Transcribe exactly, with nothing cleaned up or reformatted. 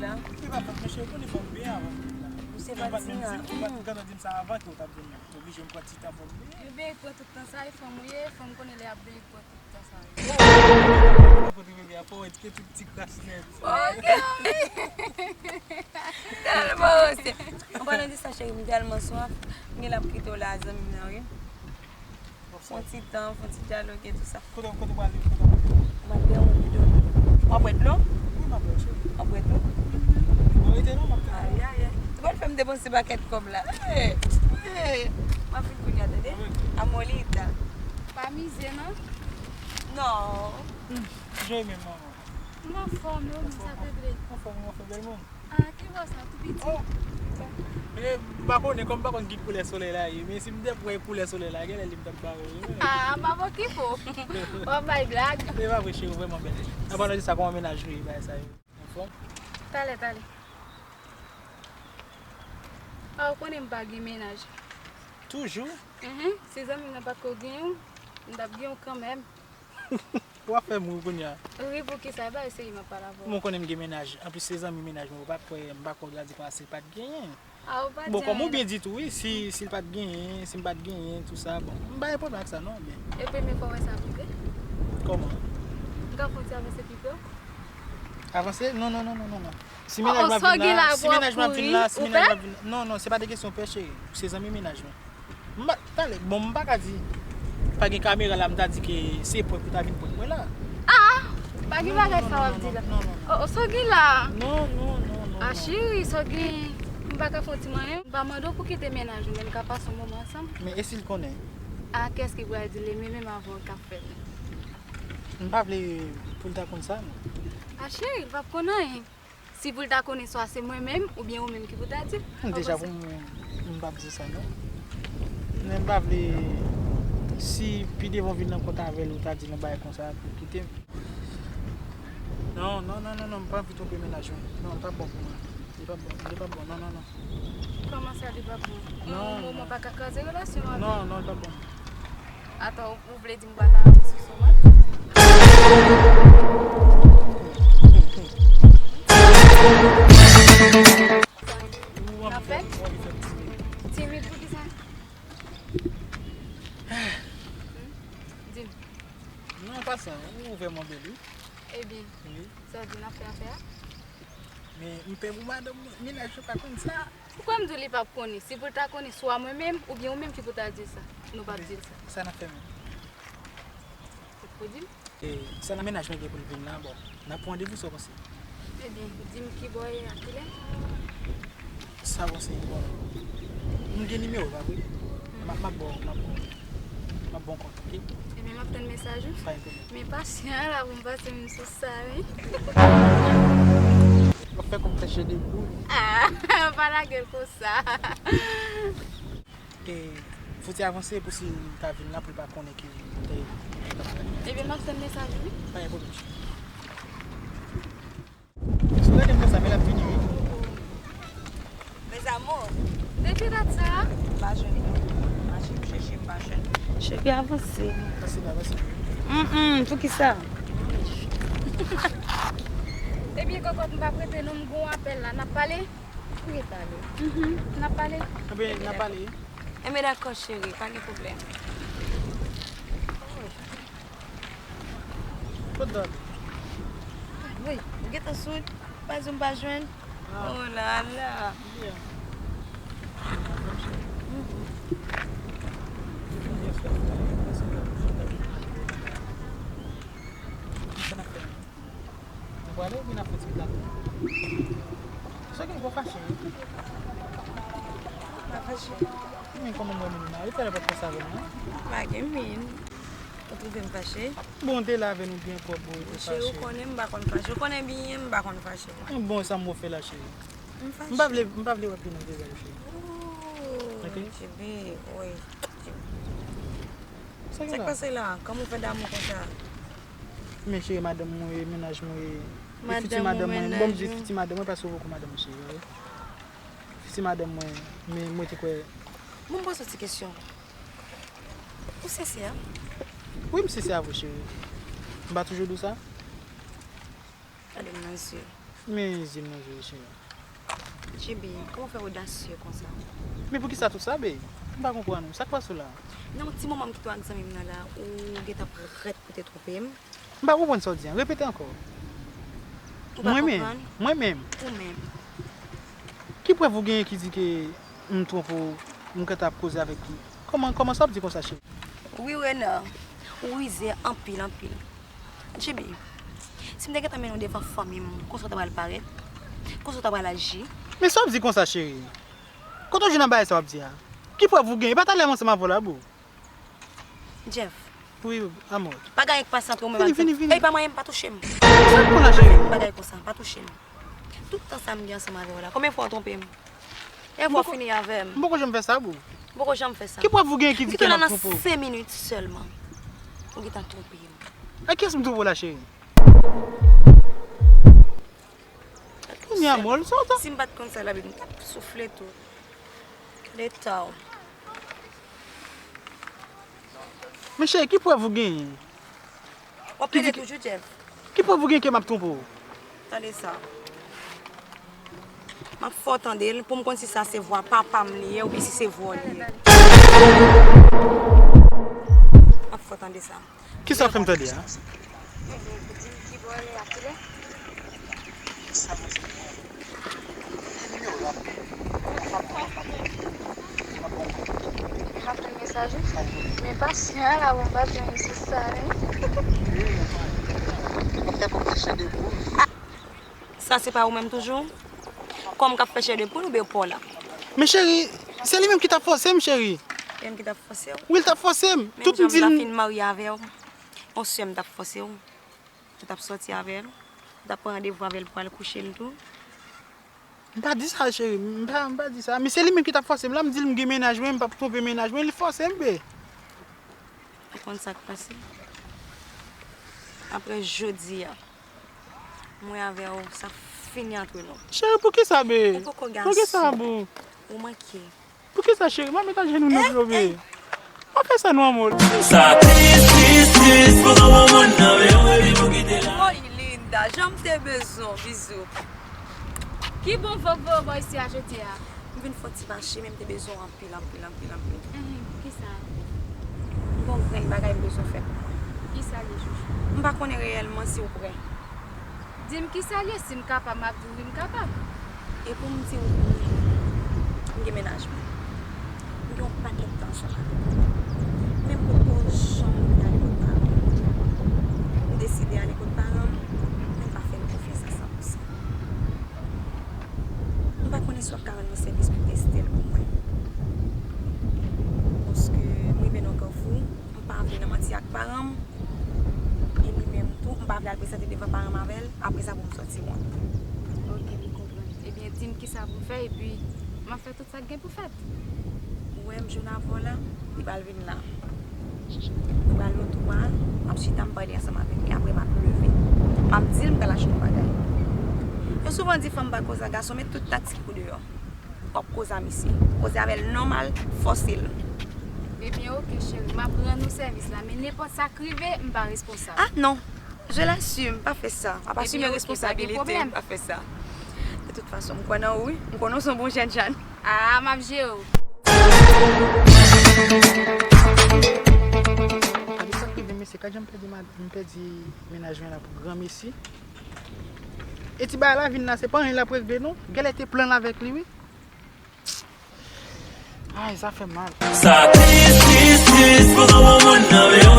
Ou pa fèt, mesye, ou konnen fò m benyen avan m vin la. Ou se pa di m, ou pa t gentan di m sa avan ke ou t ap vin la. Oblije m pran ti tan pou m benyen. Yo benyen pran tout tan sa, e fanm ou ye, fanm konnen lè y ap benyen pran tout tan sa yo. Ou konnen bebe a fò wè te tout ti kras nèt. Ok, wi. Tèlman wè se. An palan de sa, cheri, m tèlman swaf, m gen lè ap kite w la, zanmi m nan, wi. Fon ti tan, fon ti dyaloge, tou sa. Kote, kote w prale? Kote w prale? M ap dèyè yon bidon. W ap bwè dlo? Wi, m ap bwè, cheri. W ap bwè dlo? Bon, rete non, m ap tande. Ay, ay, ay. Ou pral fè m depanse pakèt kòb la. Hey, hey. M ap vin kounye a, tande? Ok. Amolita. Pa mize, non? Non. Hmm, jan w ye menm, manman? M anfòm, wi, sa te vle. Anfòm, anfòm, bèl moun. Ah, ki bò sa, tou piti? Oh. E, m pa konnen, kòm m pa konn ki koulè solèy la ye, men si m te wè koulè solèy la, genlè li m t ap ba ou, wi. Ah, m ap okipe w. W ap bay blag. E pa vre, cheri, ou vrèman bèl. An palan de sa, kòman mennaj ou ye, bagay sa yo? Anfòm? Talè, talè. Ah, ou konnen m pa gen mennaj. Toujou? Mhm. Si zanmi m nan pa t ko genyen w, m t ap genyen w kanmenm. W ap fè m ri kounye a. Ri pou kisa? E pa seri m ap pale avè w. Mwen konnen m gen mennaj. Anplis, se zanmi mennaj mwen. Ou pa t kwè, m pa kwè w ta di konsa si l pa t genyen. Ah, ou pa t di anyen. Bon, kòm ou byen di tou, wi, si, si l pa t genyen, si m pa t genyen, tou sa, bon, m pa gen pwoblèm ak sa, non, men. E premye fwa w wè sa prive? Kòman? M ka fè yon ti avanse pi pre w? Avanse? Non, non, non, non, non, non. Si mennaj mwen ap vin la, si mennaj mwen ap vin la, si mennaj mwen ap vin la. Non, non, se pa de kesyon pè, cheri. Se zanmi mennaj mwen. M pa, talè, bon, m pa ka di, pa gen kamera la, m ta di ke se prank ou ta vin prank mwen la. Ah, pa gen bagay sa w ap di la. Non, non, non, non, non, non. Oh, oh, sa w gen la? Non, non, non, non, non. Ah, cheri, sa w gen, m pa ka fè w ti manyen. M pa mande w pou kite mennaj ou, men m ka pase yon moman ansanm. Men e si l konnen? Ah, kiyès ki pral di l, e men menm avè w k ap fè l. M pa vle pou l ta konn sa, non. Ah, cheri, l p ap konn anyen. Si pou l ta konnen swa se mwen menm oubyen ou menm ki pou ta di l. Deja pou mwen, m p ap di sa non. Men m pa vle, si pi devan w vin nan kont avè l, ou ta di l yon bagay konsa pou l kite m. Non, non, non, non, non, m pa anvi twonpe mennaj mwen. Non, li p ap bon pou mwen. Li p ap bon, li p ap bon, non, non, non. Kòman sa li p ap bon? Yon moman pa ka kraze relasyon an. Non, non, li p ap bon. Atò, ou vle di m pa ta sou somèy? N ap fè? Timid pou kisa? Hmm? Di m. Non, an pasan, ou vrèman bèl, wi. Ebyen, sa w di n ap fè afè a? Men, m pè pou madanm mwen, mennaj mwen pa konn sa. Poukwa m di w li p ap konnen? Si pou l ta konnen, swa mwen menm, oubyen ou menm ki pou ta di l sa, nou p ap di l sa. Sa n ap fè menm? Ou t ko di m? E, sa nan mennaj mwen gen pou l vin la, bon, n ap pran randevou, sa w panse? Ebyen, di m ki bò w ye, a kilè? Sa w panse, bon, m gen nimewo w, pa vre? M ap, m ap ba w, m ap ba w, m ap ba w kont, ok? Ebyen, m ap tann mesaj ou. Pa gen pwoblèm. Men pasyan la pou m pase m sou sa, wi. W ap fè kòm fè chè de poul. Ah, pa lage l konsa. E, fouti avanse pou si l ta vin la pou l pa konnen ki, e, ki l ap fè. Ebyen, m ap tann mesaj ou, wi. Pa gen pwoblèm, cheri. Si w gade m konsa, men l ap vini, wi. Mes amours. Depi dat sa? M pa jwenn non. M mache m chèche, m pa jwenn. Cheri, avanse. Pase la, pase. Mm, mm, poukisa? Ebyen, kòkòt, m p ap rete non, m gon apèl la, n ap pale? Ou gen pale? Mhm, n ap pale? Ebyen, n ap pale. Enben, dakò, cheri, pa gen pwoblèm. Kot dòmi? Wi, ou gentan soud? Pa di m pa jwenn? Ah. Oh la la. Byen. Mhm. Sa n ap fè? Nou prale oubyen n ap fè ti plat? Sa gen gwo fache, wi. Pa fache. Men kòman mwen menm la? Ou talè pa t konsa avè m, non? Pa gen min. Ou twouve m fache? Bon, w te la avè nou byen pwòp, bon, ou te fache. Cheri, ou konnen m pa konn fache. Ou konnen byen m pa konn fache, mwen. Bon, sa m refè la, cheri? M fache. M pa vle, m pa vle wè pli nan vizaj ou, cheri. Oh, ok? Tchibi, wi. Sa k pase la? Kòman w fè damou konsa? Men cheri, madanm mwen ye, mennaj mwen ye. E fiti madanm mwen, bon, m di fiti madanm mwen paske ou poko madanm mwen, cheri, wi. Fiti madanm mwen, men mwen te kwè. Bon, m poze w ti kesyon. Ou sensè? Wi, m sensè avè w, cheri. M pa toujou di w sa? Gade m nan zye. Men zye m nan je w, cheri. Djibi, kòman w fè odasye konsa? Men poukisa tout sa, babe? M pa konprann ou. Sa k pase w la? Nan yon ti moman m kite w ak zanmi m nan la, ou gentan prèt pou te twonpe m. M pa konprann sa w di a. Repete ankò. Ou pa konprann? Mwen menm? Mwen menm? Ou menm. Ki prèv ou genyen ki di ke m twonpe w, m gentan ap koze avèk li? Kòman, kòman sa w ap di konsa, cheri? Wi, Renan. Ou rize anpil, anpil. Djibi, si m te gentan mennen w devan fanmi m, konsa w ta pral parèt? Konsa w ta pral aji? Men sa w ap di konsa, cheri? Kote w jwenn nan bagay sa w ap di a? Ki prèv ou genyen? E pa talè m ansanm avè w la, boo. Jeff. Wi, amò. Bagay k pase antre w menm ak... Vini, vini, vini. Ey, pa manyen m, pa touche m. Sa w ap pran la, cheri? Bagay konsa, pa touche m. Tout tan sa m gen ansanm avè w la, konbyen fwa w twonpe m? Kèl fwa w fini avè m? M poko janm fè sa, boo. M poko janm fè sa. Ki prèv ou gen ki di ke m ap twonpe w? M kite w la nan senk minit sèlman. Ou gentan twonpe m. Ak kiyès m twonpe w la, cheri? Kounye a, mòl, sa w ta... Si m pa t konn sa la, baby, m t ap soufle tou. Leta w. Men cheri, ki prèv ou genyen? W ap plede toujou, Jeff? Ki prèv ou gen ke m ap twonpe w? Tande sa. M ap fè w tande l pou m konn si sa se vwa papa m li ye oubyen si se vwa w li ye. M ap fè w tande sa. Kisa w ap fè m tande a? Ebyen, di m ki bò w ye a, kilè? M ap tann mesaj ou. Men pasyan la, bon, m pa t jwenn sou sa, wi. Sa se pa ou menm toujou? Kòm k ap fè chè de poul oubyen pa w la? Men cheri, se li menm ki t ap fòse m, cheri. Li menm ki t ap fòse w? Wi, l t ap fòse m. Tout m di l. Menm jan m ta fin marye avè w, yon sè m t ap fòse w. Ou t ap sòti avè l, ou t ap pran randevou avè l pou al kouche l tou. M pa di sa, cheri. M pa, m pa di sa. Men se li menm ki t ap fòse m la. M di l m gen mennaj mwen, m p ap twonpe mennaj mwen. Li fòse m, be. Ou konn sa k pase? Apre jodi a, mwen avè w, sa fini antre nou. Cheri, poukisa, be? Ou poko gason. Poukisa, boo? Ou manke. Poukisa, cheri? M ap met ajenou nan pye w, be. Pa fè sa non, amò. Sa tris, tris, tris pou nou moun nan, men yon revi pou kite la. Woy, Linda, jan m te bezwen w, bizou. Ki bon vòk voye w bò isi a jodi a? M vin fè yon ti mache, men m te bezwen w anpil, anpil, anpil, anpil. Ehe, poukisa? M gen yon grenn bagay m bezwen fè pou mwen. Kisa l ye, chouchou? M pa konnen reyèlman si w prè. Di m kisa l ye, si m kapab, m ap di w wi, m kapab. E pou m di w, m gen mennaj mwen. M gen yon pakèt tan ansanm avè l. Men m poko janm vle ale kot paran m. M deside ale kot paran m, men m pa fè l konfyans a san pou san. M pa konnen si w ap ka rann mwen sèvis pou teste l pou mwen. Paske m rive nan yon kafou, m pa vle nan manti ak paran m, e li menm tou, m pa vle al prezante devan paran m avè l, apre sa pou m sòti wont. Ok, m konprann. Ebyen, di m kisa pou m fè, epi m ap fè tout sa k gen pou fèt. Ou wè m jwenn avè w la, li pral vin la. Nou pral nou twa, m ap chita, m pale ansanm avè l, e apre m ap leve. M ap di l m pral achte yon bagay. Yo souvan di fanm pa koze ak gason, men tout taktik ou deyò. W ap koze a misye. Koze avè l nòmal, fòse l. Ebyen, oke, cheri, m ap rann ou sèvis la, men nenpòt sa k rive, m pa responsab. Ah non, je l'assume, pa fè sa. M ap asime responsabilite m, pa fè sa. De tout fason, m kwè nan ou, wi. M konnen w se yon bon jènjan. Ah, m ap jere w. Gade sa k rive, mesye, gad jan m pèdi mad-, m pèdi mennaj mwen la pou granmesi. E ti bagay la vin la, se pa anyen l ap regle non. Genlè te plan l avèk li, wi. Ay, sa fè mal. Sa tris, tris, tris pou nou moun nan, men yon